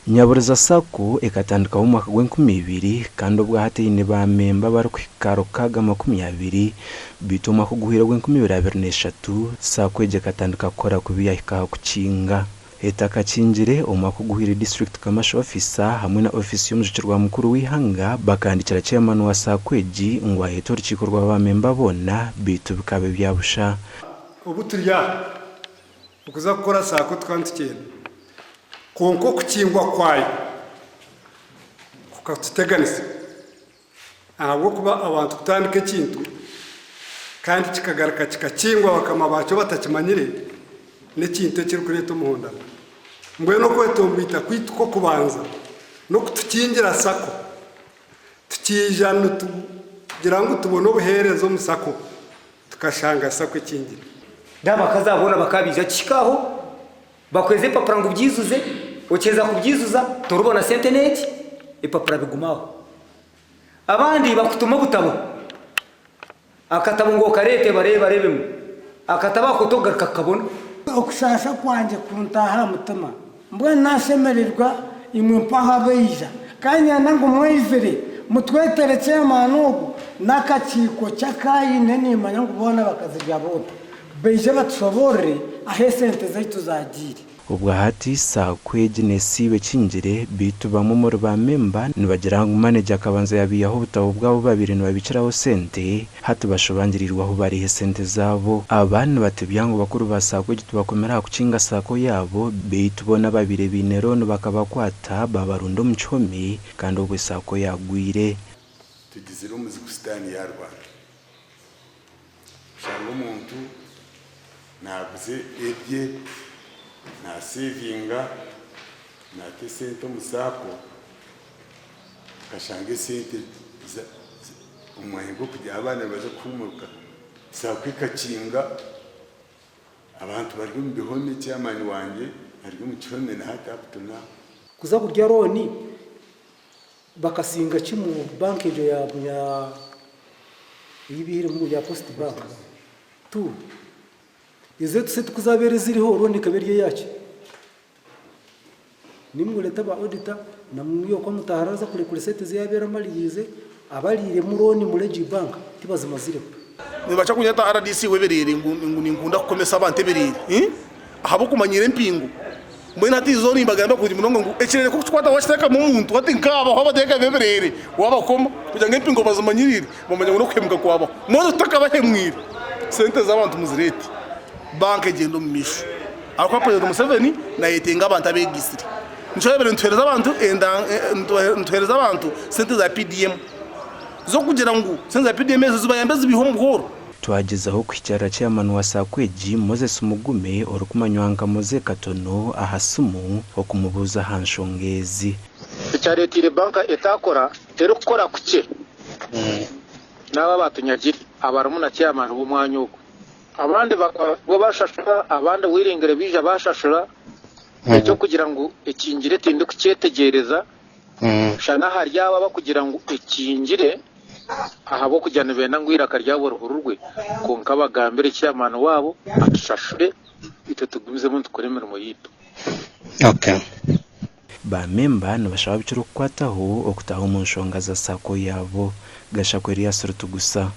Nyaburiza Sacco ekatandikaho omu mwaka gw'enkumi ibiri kandi obwahati eine ba memba abarikuhika 620 beitu omwaka oguhweire ogw'enkumi ibiri abiri n'eshatu Sacco egi ekatandika kukora kubi yahika aha kukinga. Etakakingire, omwaka oguhweire District Commercial Officer hamwe na ofiisi y'omujukirwa mukuru w'eihanga bakahandikira Chairman wa Sacco egi ngu ayete orukiiko rwa ba memba boona beitu bikaba ebya busha. Obu turi aha okuza kukora Sacco tukaba nitukyenda kwonka okukingwa kwayo kukatuteganisa ahabw'okuba abantu kutandika ekintu kandi kikagaruka kikakingwa bakama baakyo batakimanyire n'ekintu ekirikureeta omuhondano. Mbwenu okwetomboita kwaitu kw'okubanza n'okutukingira Sacco tukiija nitugira ngu tubone obuheereza omu Sacco tukashanga Sacco ekingire. N'abakazi abo boona bakaba baija kihika aho bakweza ebipapura ngu byizuze, okiheza kubyizuza toribona sente n'egi, ebipapura biguma aho. Abandi bakutuma obutabo, akatabo ngu okareete bareebe bareebemu, akatabo ako togaruka kukabona. Okushaasha kwangye kuntaaha aha mutima, mbwenu naashemererwa imwe mpaho abaija. Kandi niinyenda ngu mwaizire mutwetere chairman ogu n'akakiiko ki aku aine, niimanya ngu boona bakazirya boota, baije batushoboorore ahu esente zaitu zaagiire. Obwahati Sacco egi nesiiba ekingire beitu bamwe omuri ba memba nibagira ngu maneja akabanza yabiihaho obutabo bwabo obu babaire nibabikiraho sente hati bashobangiriirwe ahu bariiha esente zaabo. Aba nibatebya ngu bakuru ba Sacco egi tibakomire aha kukinga Sacco yaabo beitu boona ababaire baine looni bakabakwata babarunda omu kihome kandi obwe Sacco yagwire. Tugizire omuzigu sitaani yaarwana. Oshanga omuntu naaguza ebye, naasevinga, naata esente omu saako, okashanga esente omu mwanya gw'okugira abaana nibaza kuhuumuruka, saako ekakinga, abantu bari omu bihome, chairman wangye ari omu kihome na hati up to now. Kuza kurya looni Bakasinga kimwe bank egyo ya ya ei baihiremu ya post bank tu ezaitu sente ku zabaire ziriho loan ekaba eri eyaki? Nimwe mureete aba auditor namwe okwo mutaaha araza kurekura esente ezi yabaire amaririize abariiremu loan muri egi bank tibazimazireho. Nibaca kunyeta rdc w'ebireere ngu ngu ninkunda kukomesa abantu ebireere ahabw'okumanyiira empingo. Mbwenu hati eizooba nimbagambira kurungi munonga ngu ekireere ku orikukikwata wakiteekamu omuntu hati nkaaba wabateekamu ebireere wabakoma kugira ngu empingo bazimanyiriire bamanya ngu n'okuhemuka kwabaho. Mbwenu tutakabahemwire, sente z'abantu muzireete banka egyende omu maisho ahabw'okuba Purezidenti Museveni nayetenga abantu abeegaitsire. Nikyo yabaire nituheereza abantu nituheereza abantu sente za PDM. Z'okugira ngu sente za PDM ezo zibayambe zibiihe omu bworo. Twagyezaho kuhikiirira Chairman wa Sacco egi, Moses Mugume orikumanywa nka Mozey Katono aha simu okumubuuza aha nshonga ezi. Ekyareteire banka etakora terikukora kukye n'abo abatunyagire abarimu na chairman w'omwanya ogwo. Abandi bo bashashura abandi wiringire baija bashashura eky'okugira ngu ekingire tindikukyetegyereza. Shana ahari abo abarikugira ngu ekingire ahabw'okugira nibenda ngu eiraka ryabo rihururwe, kwonka bagambire chairman waabo atushashure itwe tugumizemu nitukora emirimo yaitu. Ba memba nibashaba bikira okukwataho okutaaha omu nshonga za Sacco yaabo. Gashakwa Erias Rutugusa.